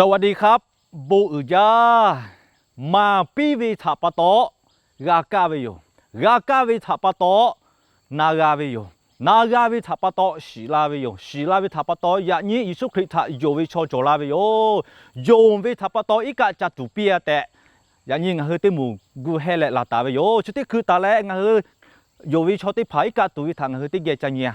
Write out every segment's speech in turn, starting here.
สวัสดีครับ bon uiˍ jaˇ. Maˍ piˇ ve htaꞈ pa taw g'a kaˇ ve yoˬ. G'a kaˇ ve htaꞈ pa taw na g'a ve yoˬ. Na g'a ve htaꞈ pa taw shiˍ la ve yoˬ. Shiˍ la ve htaꞈ pa taw yaꞈ nyi Yeˍsuˆ Hkriꞈ htaꞈ yonˍ ve chaw cawˬ la ve yoˬ. Yonˍ ve htaꞈ pa taw iˉ kaˆ ca tuˬ piˇ-a tehꞈ, yaꞈ nyi ngaˬ hui teˇ moˍ gu heh leh laˬ taˍ ve yoˬ. Chi teˇ hkui taˍ leh ngaˬ hui yonˍ ve chaw teˇ hpaˍ iˉ kaˆ tuˬ ve htaꞈ ngaˬ hui teˇ geh ca nyi-a.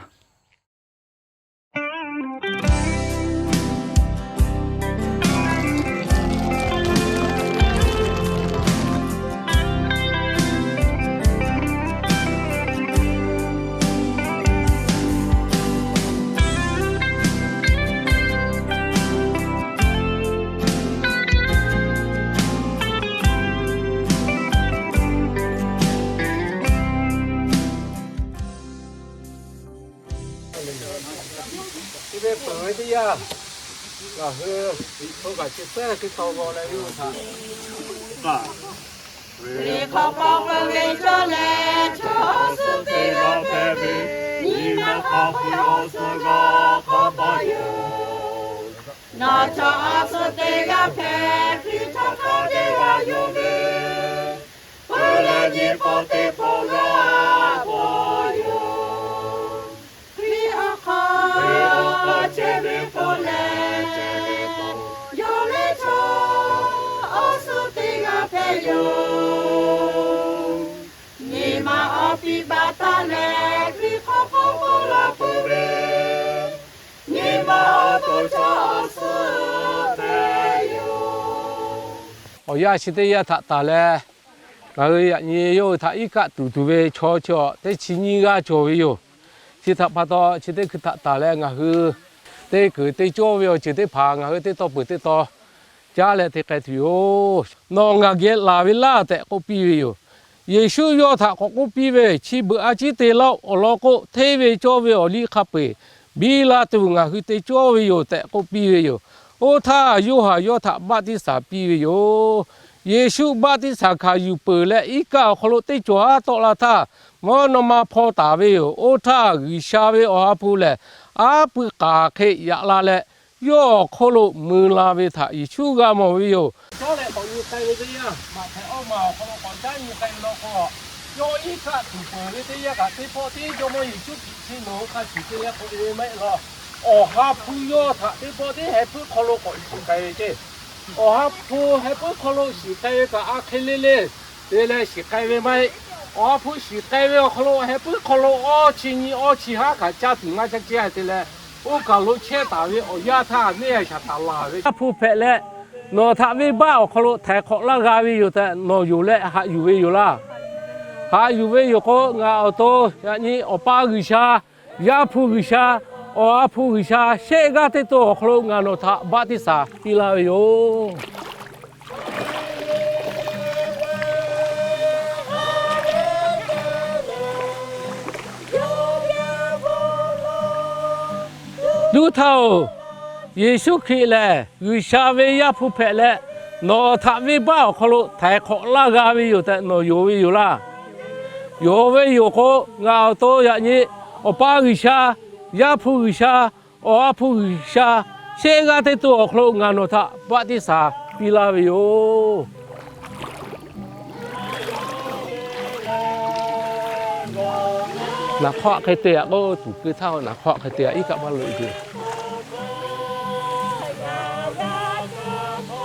Chi ve peuˬ ve teˇ yanˇ, ngaˬ hui Liꞈ hpu kaꞈ chi tcuhˉ hk'e taw g'aw leh yawˇ hui htaꞈ, Liꞈ hk'aw k'awꞈ peuˬ ve cawˇ leh, chaw awˬ suhˉ teˇ g'aˇ hpehꞈ ve, nyi ma hk'a peu-eˬ awˬ suhˉ g'aw hk'awꞈ pa yoˬ. Nawˬ chaw awˬ suhˉ teˇ g'aˇ hpehꞈ, Hkriꞈ chaw hk'a dehꞈ g'a yonˍ ve, peuˬ leh nyi paw teˇ paw g'a paw yoˬ. Hkriꞈ awˬ hk'aw chehˇ ve k'o leh, yawˇ leh chaw awˬ suhˉ teˇ g'aˇ hpehꞈ yoˬ. Nyi ma awˬ piˇ baˬ taˍ leh, Hkriꞈ hk'aw hk'awꞈ paw la peuˬ ve, nyi ma awˬ to chaw awˬ suhˉ hpehꞈ yoˬ. Awˬ yanˇ chi teˇ yanˇ htaꞈ tanˬ leh, ngaˬ hui yaꞈ nyi yawˇ hui htaꞈ iˉ kaˆ tuˬ tuˬ ve chaw chi awˬ teˇ chi nyiˇ g'aˇ cawˬ ve yoˬ. Chi htaꞈ pa taw, chi teˇ hkui htaꞈ tanˬ leh ngaˬ hui teˇ kuiˬ teˇ cawˇ ve awˬ ceuˬ teˇ hpaˍ ngaˬ hui teˇ taw peuˬ teˇ taw caˉ leh te k'ai tuˬ yoˬ. Nawˬ ngaˬ geh laˬ ve laˇ tehꞈ k'oˆ piˇ ve yoˬ. Yeˍsuˆ yawˇ htaꞈ k'awꞈ k'oˆ piˇ ve, Chi beuꞈ a ciˉ te laˇ-oˆ. Awˬ lawn k'o, hteˇ ve cawˇ ve awˬ liˇ hk'a peu-eˬ biˇ la tuˬ ngaˬ hui te cawˇ ve yoˬ tehꞈ k'oˆ piˇ ve yoˬ. Oˇ htaˇ, Yoˇhanˬ yawˇ htaꞈ baˆtiˆsaˬ piˇ ve yoˬ. Yeˍsuˆ baˆtiˆsaˬ hkanˍ yuˬ peuˬ leh, iˉ kaˆ awˬ hk'aw lo teˇ cawˬ haˉ tawˆ la htaˇ, mvuhˇ naw ma hpaw taˍ ve yoˬ. Oˇ htaˇ, G'uiˬsha ve Awˬ ha hpu lehˬ, aˉ pui k'aˍ hk'e yaꞈ la leh, yawˇ awˬ hk'oˆ lo mui la ve htaꞈ Yeˍsuˆ g'a mawˬ ve yoˬ. Caˉ leh k'awꞈ nyi k'ai ve teˇ yanˇ, Maꞈhtehˍ awˇ maˬ awˬ hk'aw lo k'awꞈ caˉ nyi k'ai ve law k'o, yawˇ iˉ kaˆ tuˬ peuˬ ve teˇ yanˇ kaꞈ teˇ pawˆ tiˉ Jawˇmawˇ Yeˍsuˆ Hkriꞈ chi nawˬ hui hk'a shuˍ te leh k'oꞈ e ve maˇ heˆ law. Awˬ ha hpu yawˇ htaꞈ teˇ pawˆ tiˉ heh puiˉ hk'aw lo k'awꞈ shiˍ k'ai ve ceˇ. Awˬ ha hpu heh puiˉ hk'aw lo shiˍ k'ai ve kaꞈ a hk'e le le te leh shiˍ k'ai ve maˇ heˆ. Awˬ ha hpu shiˍ k'ai ve awˬ hk'aw lo heh puiˉ hk'aw lo awˇ chi nyi awˇ chi haˉ kaꞈ caˇ tuˬ maˇ caˇ ceˇ te leh, oˇ kaˬ lo chehˇ taˍ ve awˬ yanˇ htaˇ neˇ a shaˍ taˍ laˬ ve. Yaˇ hpu hpehꞈ leh, nawˬ htaꞈ venˇbaˆ awˬ hk'aw lo htaiˍ hk'awꞈ laˇ g'a ve yoˬ tehꞈ nawˬ yonˍ leh haꞈ yuˬ ve yoˬ laˇ. Haꞈ yuˬ ve yoˬ k'o, ngaˬ awˬ to yaꞈ nyi Awˬ pa G'uiˬsha, Yaˇ hpu G'uiˬsha, Awˬ ha hpu G'uiˬsha, shehˆ g'aˇ teˇ to awˬ hk'aw lo ngaˬ nawˬ htaꞈ baˆtiˆsaˬ piˇ laˇ ve yoˬ. Duˇ htaˇ-oˬ, Yeˍsuˆ Hkriꞈ lehˬ G'uiˬsha ve Yaˇ hpu hpehꞈ leh, nawˬ htaꞈ venˇbaˆ awˬ hk'aw lo htaiˍ hk'awꞈ laˇ g'a ve yoˬ tehꞈ nawˬ yonˍ ve yoˬ laˇ. Yonˍ ve yoˬ k'o, ngaˬ awˬ to yaꞈ nyi Awˬ pa G'uiˬsha, Yaˇ hpu G'uiˬsha, Awˬ ha hpu G'uiˬsha, shehˆ g'aˇ teˇ to awˬ hk'aw lo ngaˬ nawˬ htaꞈ baˆtiˆsaˬ piˇ laˇ ve yoˬ. Naˍ hk'awˆ hk'e te-a k'o, tuˍ keu htaˇ naˍ hk'awˆ hk'e te-a iˉ kaˆ maˇ loꞈ-e.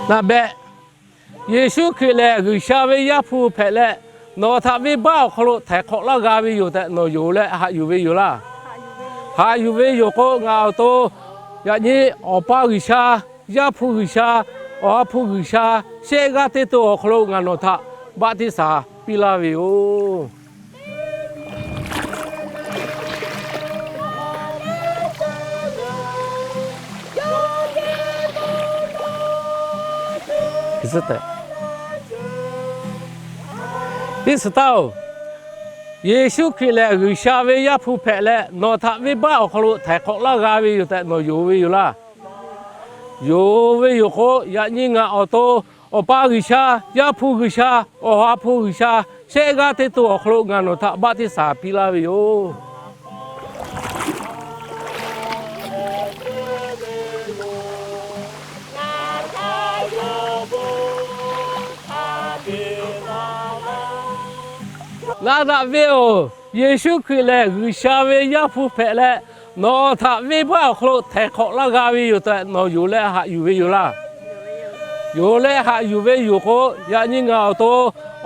Naˍ behꞈ, Yeˍsuˆ Hkriꞈ lehˬ G'uiˬsha ve Yaˇ hpu hpehꞈ leh, nawˬ htaꞈ venˇbaˆ awˬ hk'aw lo htaiˍ hk'awꞈ laˇ g'a ve yoˬ tehꞈ nawˬ yonˍ leh haꞈ yuˬ ve yoˬ laˇ. Haꞈ yuˬ ve yoˬ k'o, ngaˬ awˬ to yaꞈ nyi Awˬ pa G'uiˬsha, Yaˇ hpu G'uiˬsha, Awˬ ha hpu G'uiˬsha, shehˆ g'aˇ teˇ to awˬ hk'aw lo ngaˬ nawˬ htaꞈ baˆtiˆsaˬ piˇ laˇ ve yoˬ. Iˉ suhˍ taˇ-oˬ, Yeˍsuˆ Hkriꞈ lehˬ G'uiˬsha ve Yaˇ hpu hpehꞈ leh, nawˬ htaꞈ venˇbaˆ awˬ hk'aw lo htaiˍ hk'awꞈ laˇ g'a ve yoˬ tehꞈ nawˬ yonˍ ve yoˬ laˇ. Yonˍ ve yoˬ k'o, yaꞈ nyi ngaˬ awˬ to Awˬ pa G'uiˬsha, Yaˇ hpu G'uiˬsha, Awˬ ha hpu G'uiˬsha, shehˆ g'aˇ teˇ to awˬ hk'aw lo ngaˬ nawˬ htaꞈ baˆtiˆsaˬ piˇ laˇ ve yoˬ. Naˍ daꞈ ve-oˬ, Yeˍsuˆ Hkriꞈ lehˬ G'uiˬsha ve Yaˇ hpu hpehꞈ leh, nawˬ htaꞈ venˇbaˆ awˬ hk'aw lo htaiˍ hk'awꞈ laˇ g'a ve yoˬ tehꞈ nawˬ yonˍ leh haꞈ yuˬ ve yoˬ laˇ. Yonˍ leh haꞈ yuˬ ve yoˬ k'o, yaꞈ nyi ngaˬ awˬ to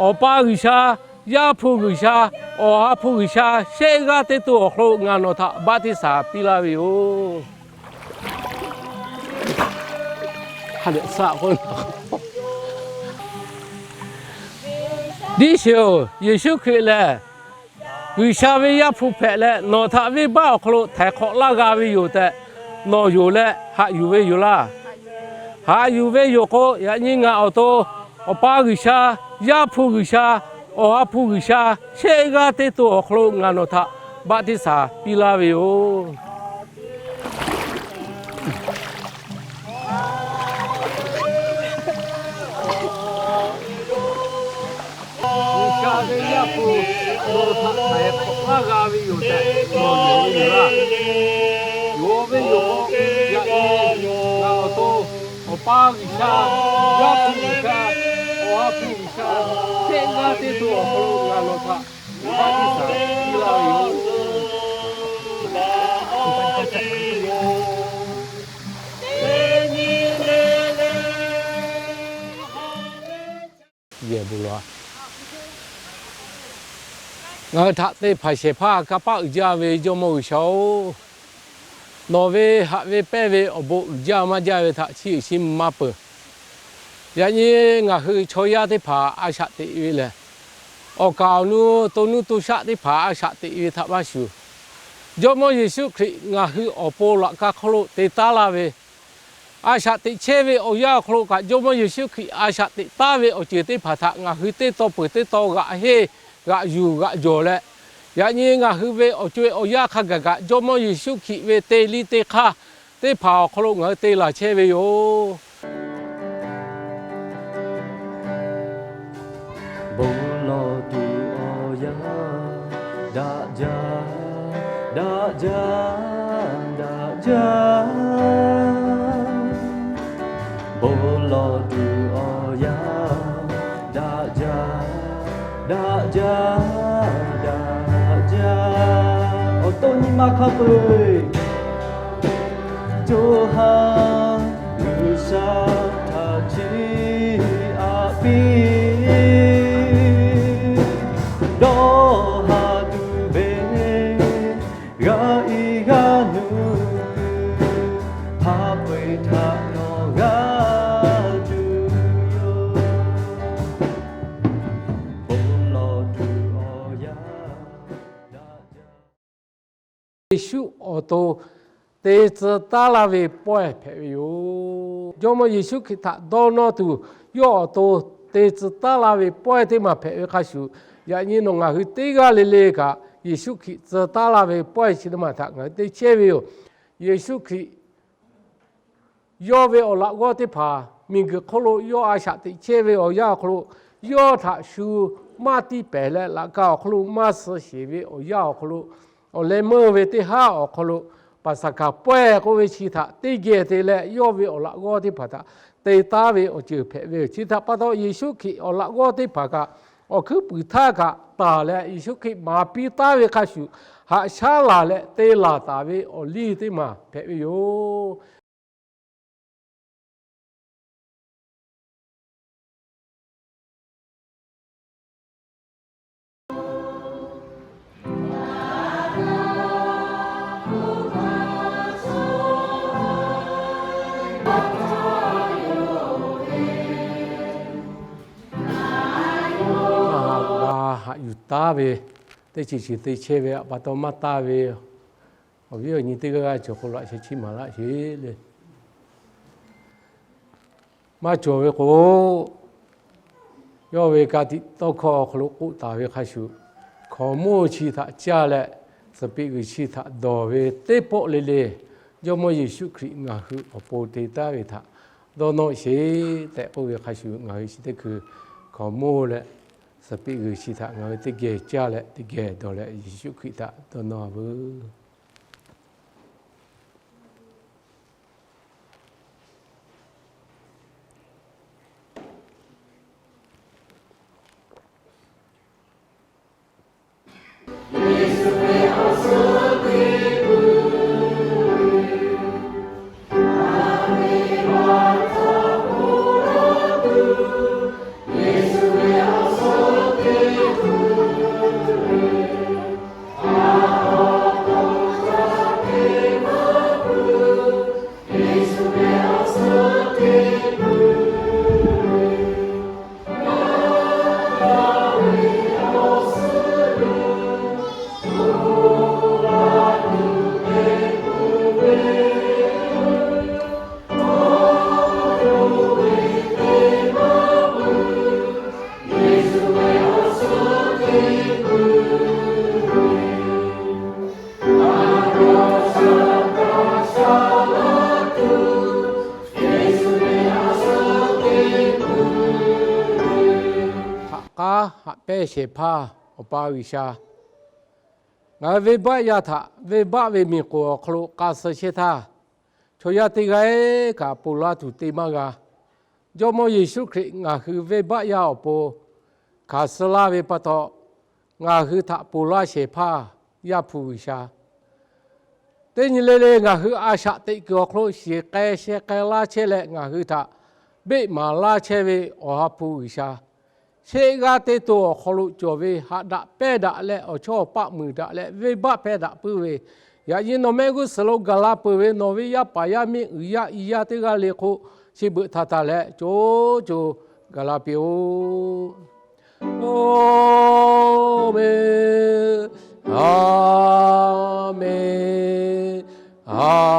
Awˬ pa G'uiˬsha, Yaˇ hpu G'uiˬsha, Awˬ ha hpu G'uiˬsha shehˆ g'aˇ teˇ to awˬ hk'aw lo ngaˬ nawˬ htaꞈ baˆtiˆsaˬ piˇ laˇ ve yoˬ. Tiˉ sheˍ-oˬ, Yeˍsuˆ Hkriꞈ lehˬ G'uiˬsha ve Yaˇ hpu hpehꞈ leh, nawˬ htaꞈ venˇbaˆ awˬ hk'aw lo htaiˍ hk'awꞈ laˇ g'a ve yoˬ tehꞈ nawˬ yonˍ leh haꞈ yuˬ ve yoˬ laˇ. Haꞈ yuˬ ve yoˬ k'o, yaꞈ nyi ngaˬ awˬ to Awˬ pa G'uiˬsha, Yaˇ hpu G'uiˬsha, Awˬ ha hpu G'uiˬsha shehˆ g'aˇ teˇ to awˬ hk'aw lo ngaˬ nawˬ htaꞈ baˆtiˆsaˬ piˇ laˇ ve yoˬ. G'uiˬsha ve Yaˇ hpu nawˬ htaꞈ htaiˍ hk'awꞈ laˇ g'a ve yoˬ tehꞈ nawˬ yonˍ ve yoˬ laˇ. Yonˍ ve yoˬ k'o, yaꞈ nyi ngaˬ awˬ to Awˬ pa G'uiˬsha, Yaˇ hpu G'uiˬsha, Awˬ ha hpu G'uiˬsha shehˆ g'aˇ teˇ to awˬ hk'aw lo ngaˬ nawˬ htaꞈ baˆtiˆsaˬ piˇ laˇ ve yoˬ. Yehˬ bon lawˬ-a. Ngaˬ hui htaꞈ te hpanˍ shehˍ hpaˇ kanˇ paˆ uiˍ jaˇ ve Jawˇmawˇ G'uiˬsha-oˬ, nawˬ ve haꞈ ve pehnˇ ve awˬ bon uiˍ jaˇ maˇ jaˇ ve htaꞈ chiˇ uiˍ chiˇ mvuh maˇ peuˬ. Yaꞈ nyi ngaˬ hui chaw yaˇ teˇ hpaˍ a shaꞈ teꞈ ve lehˬ, awˬ kaˍ awˬ nu to nuˇ to shaˆ teˇ hpaˍ a shaꞈ teꞈ ve htaꞈ maˇ shuˍ, Jawˇmawˇ Yeˍsuˆ Hkriꞈ ngaˬ hui awˬ pon laꞈ ka hk'oˆ lo te taˉ laˇ ve, a shaꞈ teꞈ chehˇ ve awˬ yanˇ awˬ hk'aw lo kaꞈ, Jawˇmawˇ Yeˍsuˆ Hkriꞈ a shaꞈ teꞈ taˉ ve awˬ ceuˬ teˇ hpaˍ htaꞈ ngaˬ hui teˇ taw peuˬ teˇ taw g'aꞈ henˇ, g'aꞈ yuˬ g'aꞈ jawˬ leh, yaꞈ nyi ngaˬ hui ve awˬ co-e awˬ yanˇ hk'a gaˬ kaꞈ, Jawˇmawˇ Yeˍsuˆ Hkriꞈ ve teˇ liˇ teˇ hk'aˇ teˇ hpaˍ awˬ hk'aw lo ngaˬ hui te laˬ chehˇ ve yoˬ. Bon lawˬ tuˬ awˬ yanˇ, daꞈ jaˇ, daꞈ jaˇ, daꞈ jaˇ. Bon lawˬ tuˬ awˬ yanˇ, daꞈ jaˇ, daꞈ jaˇ, daꞈ jaˇ. Awˬ to nyi ma hk'a peu-eˬ co ha G'uiˬsha htaꞈ chiˇ aꞈ piˇ. Dawˇ ha tuˬ ve g'a iˉ g'aˇ nuˬ, hk'a peu-eˬ htaꞈ nawˬ g'a tuˬ yoˬ. Bon lawˬ tuˬ awˬ yanˇ, Yeˍsuˆ awˬ to te tcuh taˉ laˇ ve pawehˇ hpehꞈ ve yoˬ. Jawˇmawˇ Yeˍsuˆ Hkriꞈ htaꞈ dawˇ nawˇ tuˬ, yawˇ awˬ to te tcuh taˉ laˇ ve pawehˇ teˇ maˬ hpehꞈ ve hk'a shuˍ, yaꞈ nyi nawˬ ngaˬ hui teˇ g'aˇ le le kaꞈ Yeˍsuˆ Hkriꞈ tcuh taˉ laˇ ve pawehˇ chi teˇ maˬ htaꞈ ngaˬ hui te chehˇ ve yoˬ. Yeˍsuˆ Hkriꞈ yawˇ ve awˬ laꞈ g'awˇ teˇ hpaˍ miˬguiˬ hk'oˆ lo yawˇ a shaꞈ teꞈ chehˇ ve awˬ yanˇ awˬ hk'aw lo, yawˇ htaꞈ shu maˇ tiˇ pehˍ leh, laꞈ ka awˬ hk'aw lo maˇ suh sheˍ ve awˬ yanˇ awˬ hk'aw lo, awˬ leh meuˇ ve teˇ haˉ awˬ hk'aw lo, Paˍsaˍhkaˍ pawehˇ k'oˆ ve chi htaꞈ teˇ geh te leh, yawˇ ve awˬ laꞈ g'awˇ teˇ hpaˍ htaꞈ te taˉ ve awˬ ceuˬ hpehꞈ ve yoˬ. Chi htaꞈ pa taw, Yeˍsuˆ Hkriꞈ awˬ laꞈ g'awˇ teˇ hpaˍ kaꞈ awˬ hkuiˉ puiˍ htaˇ kaꞈ tanˬ leh, Yeˍsuˆ Hkriꞈ maˍ piˇ taˉ ve hk'a shuˍ, haꞈ shaˉ laˬ leh te laˬ taˍ ve awˬ liˇ teˇ maˬ hpehꞈ ve yoˬ. Haꞈ yuˬ taˉ ve teˇ ceuˬ ceuˬ te chehˇ ve pa taw maˇ taˇ ve, awˬ viˉ awˬ nyi teˇ g'aˇ g'aˇ cawˬ k'o, laꞈ sheh chiˇ maˍ laˆ sheˍ le. Maˇ cawˬ ve k'o, yawˇ ve ka tiꞈ tawˇ hkawˇ awˬ hk'aw lo k'oˆ taˍ ve hk'a shuˍ, hkaoˍmonˇ chi htaꞈ caˇ leh, suhˍ peꞈ g'uiˬ chi htaꞈ dawˬ ve teˇ pawˆ le le, Jawˇmawˇ Yeˍsuˆ Hkriꞈ ngaˬ hui awˬ pon te taˉ ve htaꞈ dawˇ nawˇ sheˍ tehꞈ k'oˆ ve hk'a shuˍ, ngaˬ hui chi teˇ hkui hkaoˍmonˇ leh suhˍ peꞈ g'uiˬ chi htaꞈ ngaˬ hui teˇ geh caˇ leh teˇ geh dawˬ leh, Yeˍsuˆ Hkriꞈ htaꞈ dawˇ nawˇ veuˬ. Haꞈ k'aˉ haꞈ pehnˇ shehˍ hpaˇ Awˬ pa G'uiˬsha, ngaˬ hui venˇbaˆ yaˇ htaꞈ venˇbaˆ ve miˬ k'oˍ awˬ hk'aw lo k'a suh chehˇ htaˇ, chaw yaˇ teˇ g'aˇ kaꞈ ponˬ laˇ tuˬ te maˇ g'a. Jawˇmawˇ Yeˍsuˆ Hkriꞈ ngaˬ hui venˇbaˆ yaˇ awˬ pon hkanˍ suh laˇ ve pa taw, ngaˬ hui htaꞈ ponˬ laˇ shehˍ hpaˇ Yaˇ hpu G'uiˬsha, teˇ nyi le le ngaˬ hui a shaꞈ teꞈ kuiˬ awˬ hk'aw lo shiˍ k'ai sheh k'ai laˇ chehˇ leh ngaˬ hui htaꞈ beˆ maˍ laˇ chehˇ ve Awˬ ha hpu G'uiˬsha, shehˆ g'aˇ teˇ to awˬ hk'aw lo cawˬ ve haꞈ daꞈ pehnˇ daꞈ leh awˬ chawˇ awˬ paˆ muiˬ daꞈ leh venˇbaˆ pehnˇ daꞈ puiˉ ve, yaꞈ nyi nawˬ mehˆ g'uˇ suhˍ lo gaˬ la peuˬ ve nawˬ ve yaˇ paˍ yaˇ miˇ uiˍ yaˇ i yaˇ teˇ g'aˇ le hk'oˆ, chi beuꞈ htaꞈ tanˬ leh co co gaˬ la piˇ-oˆ. Aˬ menˍ. Aˬ menˍ. Aˬ